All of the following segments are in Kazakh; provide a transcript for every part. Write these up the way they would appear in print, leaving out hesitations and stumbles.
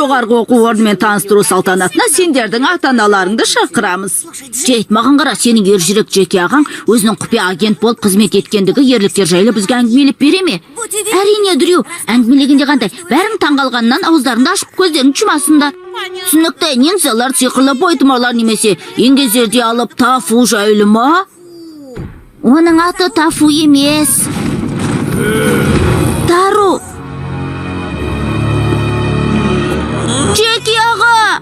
Жоғарғы оқу орнымен таныстыру салтанатына сендердің ата-аналарыңды шақырамыз. Джейд, маған қара, сенің ержүрек Джеки ағаң өзінің құпия агент болып қызмет еткендігі ерліктер жайлы бізге әңгімелеп бере ме? Әрине, Дрю, әңгімелегенде қандай? Бәрің таңғалғаннан ауыздарыңды ашып көздеріңді жұмасыңдар. Түсінікті, ниндзялар, сиқырлы бойтұмарлар немесе еңгезердей алып тафу жайлы ма? Оның аты тафу емес. Тару. Джеки аға!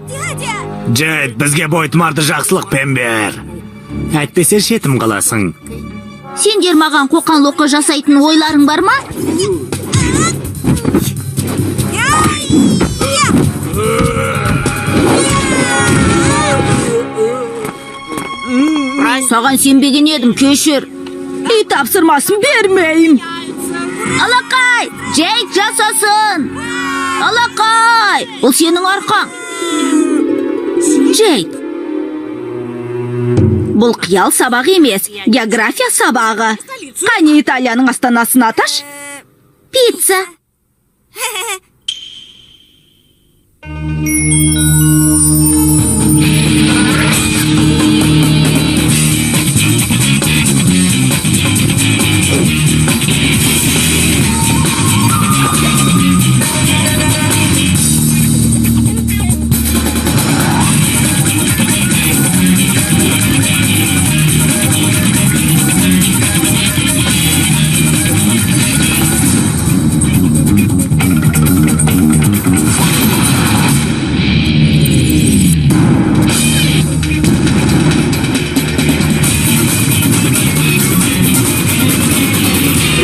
Джейд, бізге бойтұмарды жақсылықпен бер. Әйтпесе жетім қаласың. Сендер маған қоқан-лоқы жасайтын ойларың бар ма? Саған сенбеген едім, кешір. Үй тапсырмасын бермеймін. Алақай, Джейд жасасын. Алақай, бұл сенің арқаң. Джейд. Бұл қиял сабағы емес, география сабағы. Қане, Италияның астанасын аташ? Пицца.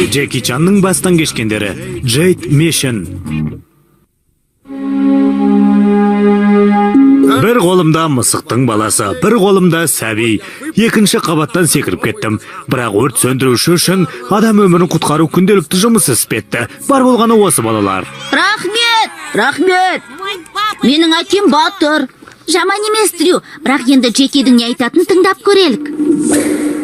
Джеки Чанның бастан кешкендері. Джейд Мешен. Бір қолымда мысықтың баласы, бір қолымда сәби. Екінші қабаттан секіріп кеттім. Бірақ өрт сөндіруші үшін адам өмірін құтқару күнделікті жұмыс іспетті. Бар болғаны осы, балалар. Рахмет, рахмет. Менің әкем батыр. Жаман емес, Дрю, бірақ енді Джекидің не айтатынын тыңдап көрелік.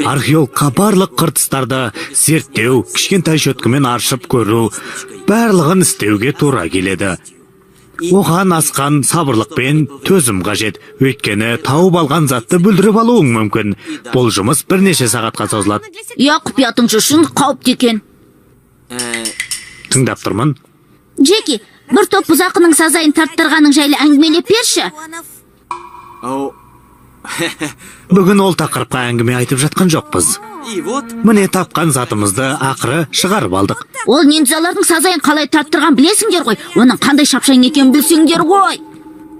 Археологқа барлық қыртыстарды зерттеу, кішкентай щеткамен аршып көру, барлығын істеуге тура келеді. Оған асқан сабырлық пен төзім қажет. Өйткені тауып алған затты бүлдіріп алуың мүмкін. Бұл жұмыс бірнеше сағатқа созылады. Иә, құпия тыңшы үшін қауіпті екен. Тыңдап тұрмын. Джеки, бір топ бұзақының сазайын тарттырғаның жайлы әңгімелеп берші. Бүгін ол тақырыпқа әңгіме айтып жатқан жоқпыз. Міне, тапқан затымызды ақыры шығарып алдық. Ол ниндзялардың сазайын қалай тарттырған білесіңдер ғой. Оның қандай шапшаң екенін білсеңдер ғой.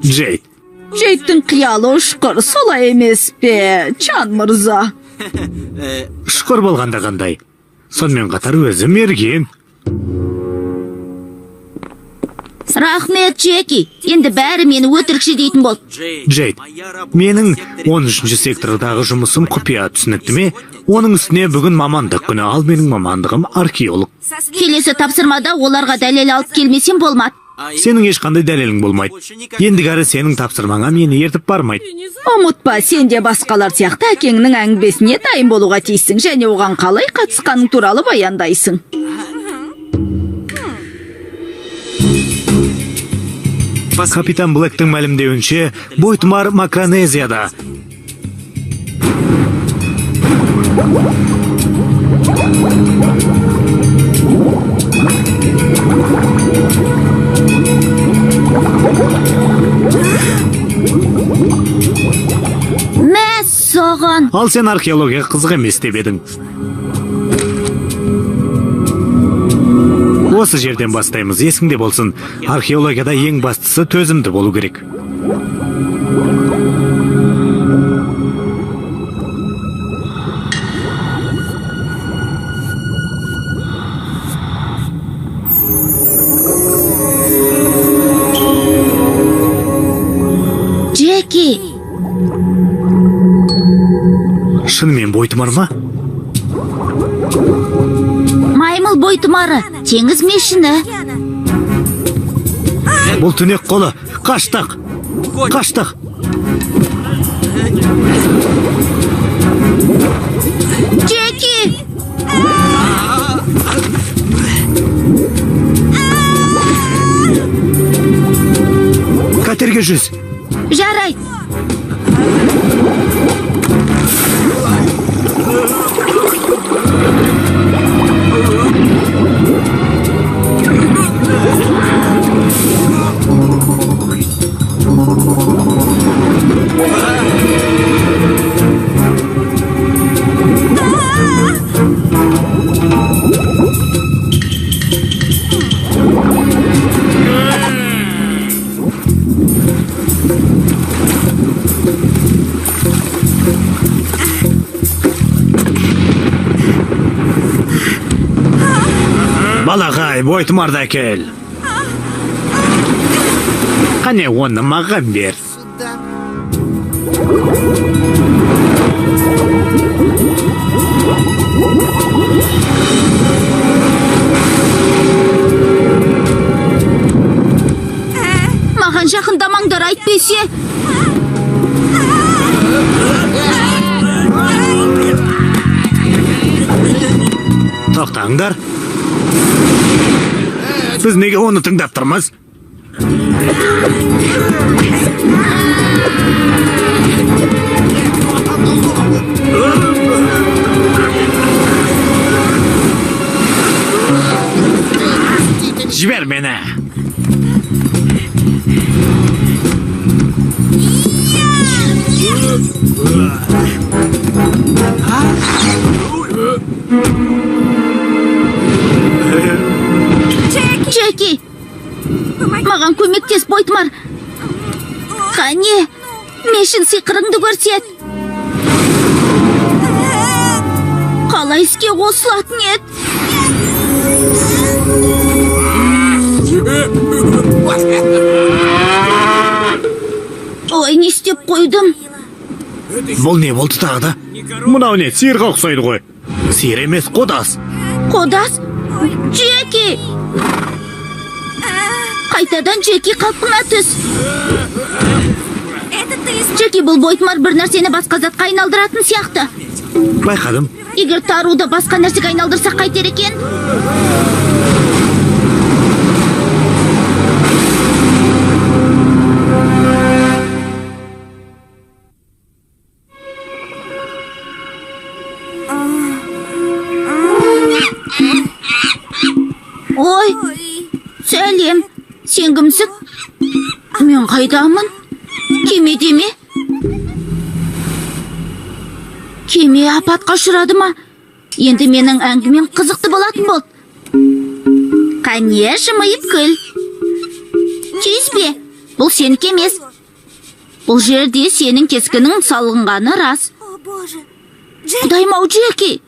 Джейд, Джейдтің қиялы ұшқыр, солай емес пе, Чан мырза? ұшқыр болғанда қандай? Сонымен қатар өзі мерген. Рахмет, Джеки. Енді бәрі мені өтірікші дейтін болды. Джейд, менің 13 сектордағы жұмысым құпия, түсінікті ме? Оның үстіне бүгін мамандық күні, ал менің мамандығым археолог. Келесі тапсырмада оларға дәлел алып келмесем болмады. Сенің ешқандай дәлелің болмайды. Ендігәрі сенің тапсырмаңа мені ертіп бармайды. Ұмытпа, сен де басқалар сияқты әкеңнің әңгімесіне дайын болуға тиіссің және оған қалай қатысқаның туралы баяндайсың. Капитан Блэктің мәлімдеуінше, бойтұмар Макронезияда. Мәссаған. Ал сен археология қызық емес деп едің. Осы жерден бастаймыз, есіңде болсын. Археологияда ең бастысы төзімді болу керек. Джеки, Шынымен бойтұмар ма? Маймыл бойтұмары, теңіз мешіні. Бұл түнек қолы. Қаштық. Қаштық. Джеки! Кемеге жүз. Жарайды. Балағай, бойтұмарды әкел. Қане, оны маған бер. Маған жақындамаңдар, әйтпесе. Тоқтаңдар. Біз неге оны тыңдап тұрмыз? Жібер мені. Джеки! Маған көмектес, бойтұмар. Қане, мешін сиқырыңды көрсет. Қалай іске қосылатын еді? Ой, не істеп қойдым? Бұл не болды тағы да? Мынау не, сиырға ұқсайды ғой. Сиыр емес, қодас. Қодас? Джеки! Қайтадан Джеки қалпына түс. Джеки, бұл бойтұмар бір нәрсені басқа затқа айналдыратын сияқты. Байқадым. Егер таруды басқа нәрсеге айналдырсақ қайтер екен? Ой, сәлем. Сен кімсің? Мен қайдамын? Кемеде ме? Кеме апатқа ұшырады ма? Енді менің әңгімем қызықты болатын болды. Қане, жымиып күл. Тиіспе, бұл сенікі емес. Бұл жерде сенің кескінің салынғаны рас. О, боже. Құдайым ау, Джеки!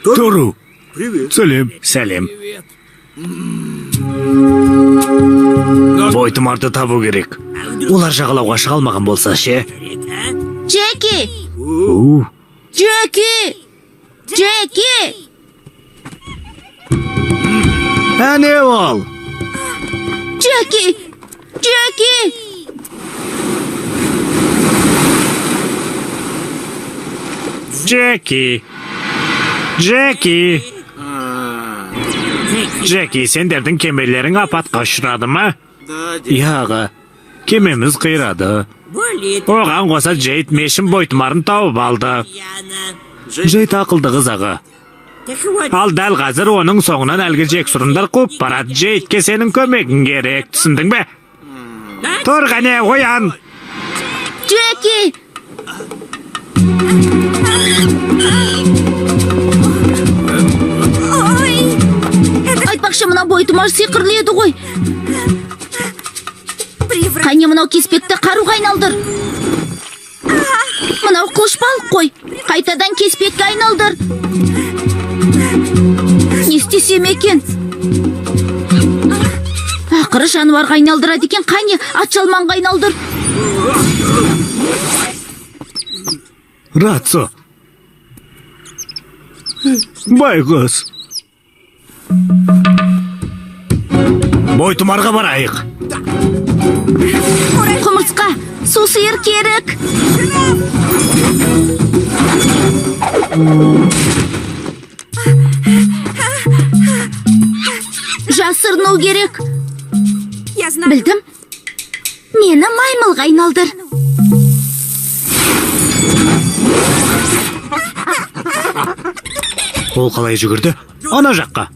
Тору. Сәлем. Сәлем. Бойтұмарды табу керек. Олар жағалауға шыға алмаған болса ше? Джеки! У, Джеки! Джеки! Әне ол! Джеки! Джеки! Джеки! Джеки! Джеки, сендердің кемелерің апатқа ұшырады ма? Иә, аға. Кемеміз қирады. Оған қоса Джейд мешін бойтұмарын тауып алды. Джейд ақылды қыз, аға. Ал дәл қазір оның соңынан әлгі жексұрындар қуып барады. Джейдке сенің көмегің керек, түсіндің бе? Тұр қане, оян! Джеки! Ой! Айтпақшы, мына бойтұмар сиқырлы еді ғой. Преврати. Қане, мынау кеспекті қаруға айналдыр. Мынау қылыш балық қой. Қайтадан кеспекке айналдыр. Не істесем екен? Ақыры жануарға айналдырады екен. Қане, атжалманға айналдыр. Рацо. Байғұс. Бойтұмарға барайық. Құмырсқа, су сиыр керек. Жасырыну керек. Я знаю. Білдім. Мені маймылға айналдыр. Ол қалай жүгірді? Ана жаққа.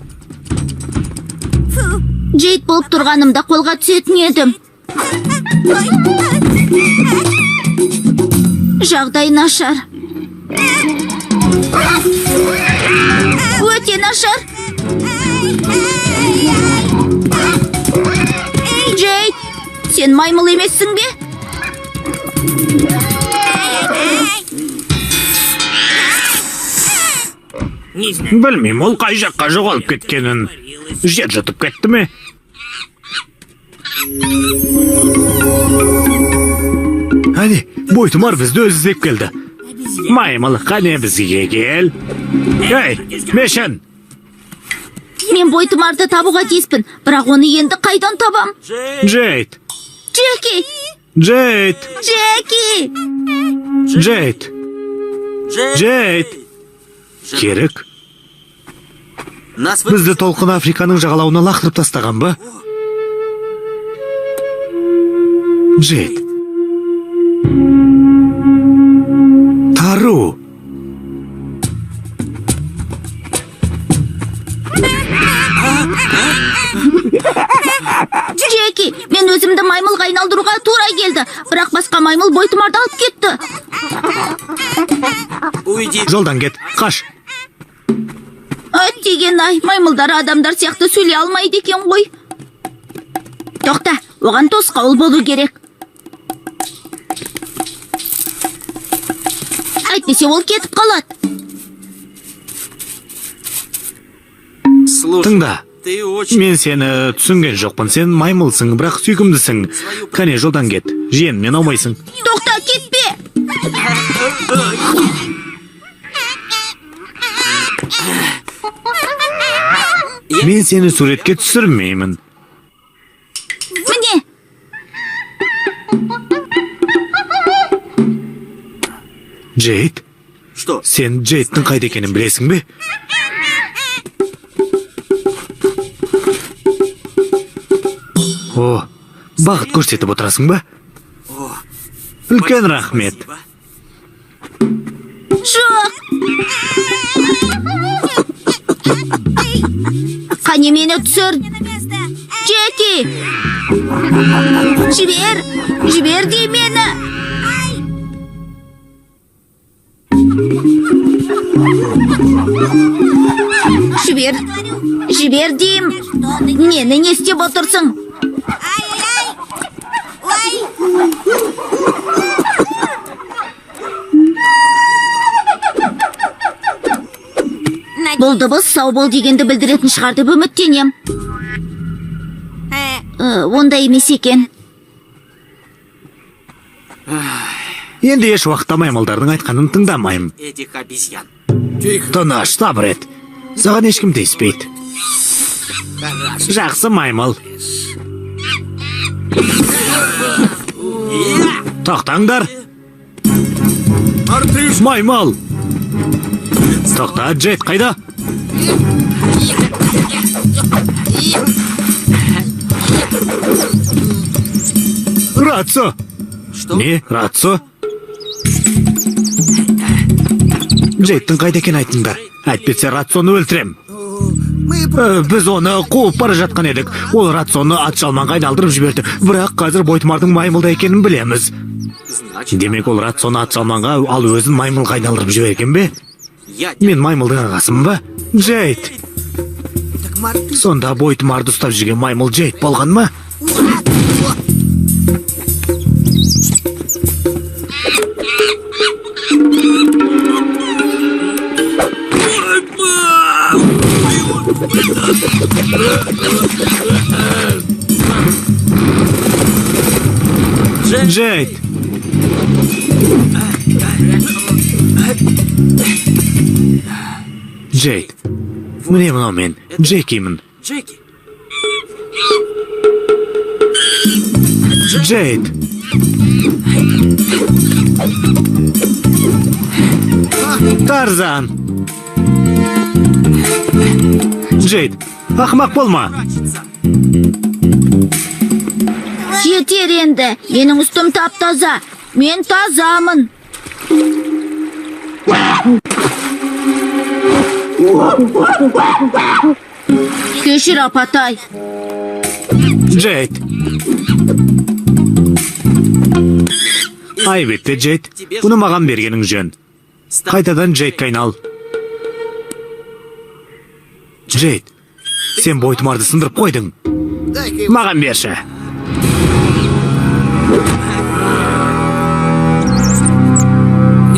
Джейд болып тұрғанымда қолға түсетін едім. Жағдай нашар. Өте нашар. Джейд, сен маймыл емессің бе? Білмеймін, ол қай жаққа жоғалып кеткенін. Жер жұтып кетті ме? Әне, бойтұмар бізді өзі іздеп келді. Маймыл, қане бізге кел. Ей, Мешін! Мен бойтұмарды табуға тиіспін, бірақ оны енді қайдан табам? Джейд! Джеки! Джейд! Джеки! Джейд! Джейд! Керек? Бізді толқын Африканың жағалауына лақтырып тастаған ба? Джейд. Тару. Джеки, мен өзімді маймылға айналдыруға тура келді, бірақ басқа маймыл бойтұмарды алып кетті. Уйди. Жолдан кет, қаш. Әттеген ай, маймылдар адамдар сияқты сөйлей алмайды екен ғой. Тоқта, оған тосқауыл болу керек. Әйтпесе ол кетіп қалады. Слушай, Тыңда. ты очень... Мен сені түсінген жоқпын. Сен маймылсың, бірақ сүйкімдісің. Кәне, жолдан кет. Жиенмен аумайсың. Тоқта, кетпе! Мен сені суретке түсірмеймін. Міне, Джейд, Что? сен Джейдтің қайда екенін білесің бе? О, бағыт көрсетіп отырасың ба? Үлкен рахмет. Спасибо. жоқ. Қане мені түсір. Джеки! Жібер! Жібер дей мені! Жібер! Жібер деймін! Мені не істеп отырсың? Бұл дыбыс сау бол дегенді білдіретін шығар деп үміттенем. Ондай емес екен. Енді еш уақытта маймылдардың айтқанын тыңдамаймын. Этих обезьян. Тыныш, сабыр ет. Саған ешкім тиіспейді. Жақсы маймыл. Тоқтаңдар. Маймыл. Тоқта, Джейд қайда? Рацо. Что? Не, Рацо? Джейдтің қайда екенін айтыңдар. Әйтпесе Рацоны өлтірем. Біз оны қуып бара жатқан едік. Ол Рацоны ат жалманға айналдырып жіберді. Бірақ қазір бойтұмардың маймылда екенін білеміз. Значит, Демек, ол Рацоны ат жалманға, ал өзін маймылға айналдырып жіберген бе? я... Мен маймылдың ағасымын ба? Джейд. Сонда бойтұмарды ұстап жүрген маймыл Джейд болған ма? Джейд! Джейд. Міне мынау мен. Джекимін. Джеки. Джейд. Тарзан. Джейд, Ақымақ болма. Жетер енді. Менің үстім тап-таза. Мен тазамын. Кешір, апатай. Джейд. Айып етті, Джейд. Бұны маған бергенің жөн. Қайтадан Джейдке айнал. Джейд, сен бойтұмарды сындырып қойдың. Маған берші.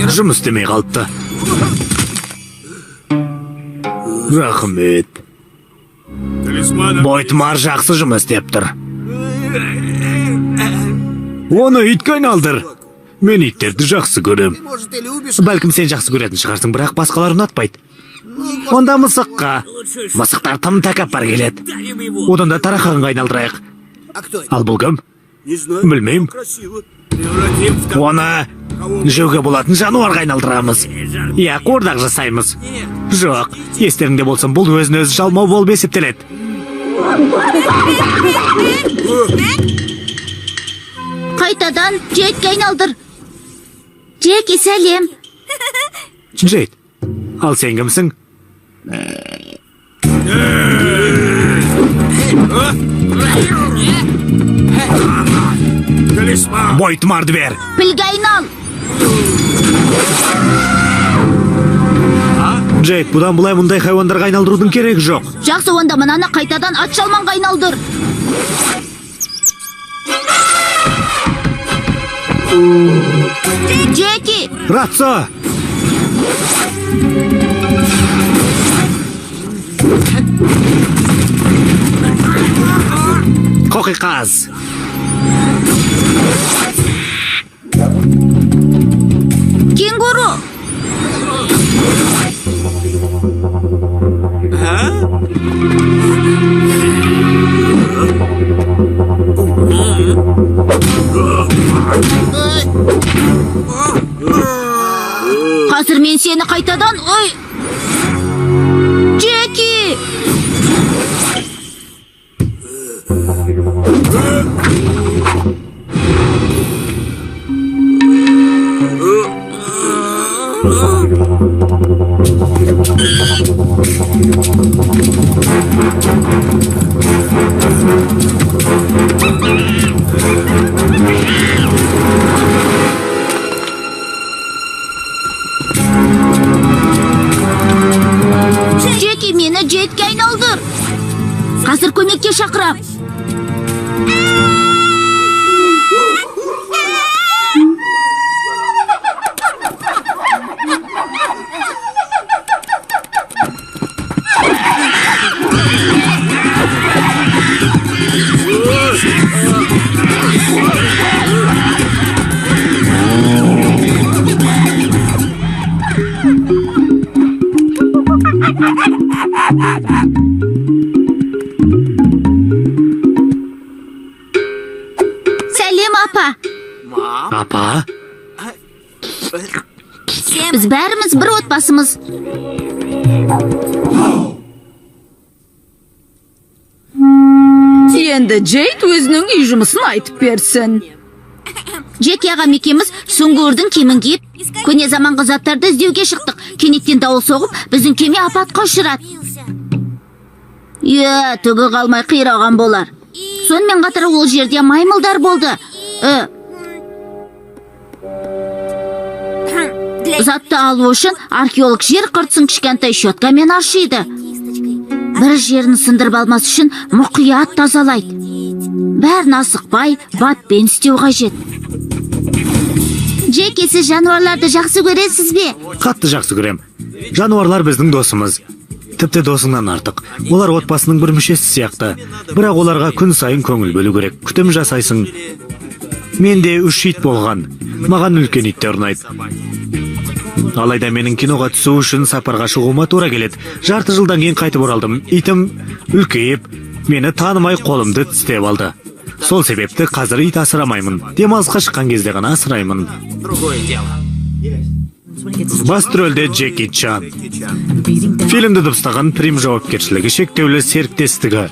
Жұмыс істемей қалыпты. Рахмет. Бойтұмар жақсы жұмыс істеп тұр. Оны итке айналдыр. Мен иттерді жақсы көрем. Бәлкім сен жақсы көретін шығарсың, бірақ басқалар ұнатпайды. Онда мысыққа. Мысықтар тым тәкаппар келеді. Одан да тарақанға айналдырайық. Ал бұл кім? Білмеймін. Оны жеуге болатын жануарға айналдырамыз. Иә, қуырдақ жасаймыз. Жоқ, естеріңде болсын, бұл өзін өзі жалмау болып есептеледі. Қайтадан Джейдке айналдыр. Джеки, сәлем. Джейд, ал сен кімсің? Бойтұмарды бер. Пілге айнал. Джейд, бұдан былай мұндай хайуандарға айналдырудың керегі жоқ. Жақсы, онда мынаны қайтадан ат жалманға айналдыр. Джеки! Ратсо! Қоқиқаз! Кенгуру! Қазір мен сені қайтадан... Ой! Джеки! Джеки, мені Джейдке айналдыр. Қазір көмекке шақырам. Сәлем, апа. Мам. Апа? Біз бәріміз бір отбасымыз. Енді Джейд өзінің үй жұмысын айтып берсін. Джеки ағам екеуміз сүңгуірдің киімін киіп, көне заманғы заттарды іздеуге шықтық. Кенеттен дауыл соғып, біздің кеме апатқа ұшырады. Иә, түгі қалмай қираған болар. Сонымен қатар ол жерде маймылдар болды. Затты алу үшін археолог жер қыртысын кішкентай щеткамен аршиды. Бір жерін сындырып алмас үшін мұқият тазалайды. Бәрін асықпай, батпен істеу қажет. Джеки, сіз жануарларды жақсы көресіз бе? Қатты жақсы көрем. Жануарлар біздің досымыз. Тіпті досыңнан артық. Олар отбасының бір мүшесі сияқты. Бірақ оларға күн сайын көңіл бөлу керек. Күтім жасайсың. Менде 3 ит болған. Маған үлкен иттер ұнайды. Алайда менің киноға түсу үшін сапарға шығуыма тура келеді. Жарты жылдан кейін қайтып оралдым. Итім үлкейіп, мені танымай қолымды тістеп алды. Сол себепті қазір ит асырамаймын. Демалысқа шыққан кезде ғана асыраймын. Другое дело. Басты рөлде Джеки Чан. Фильмді дыбыстаған Прим жауапкершілігі шектеулі серіктестігі.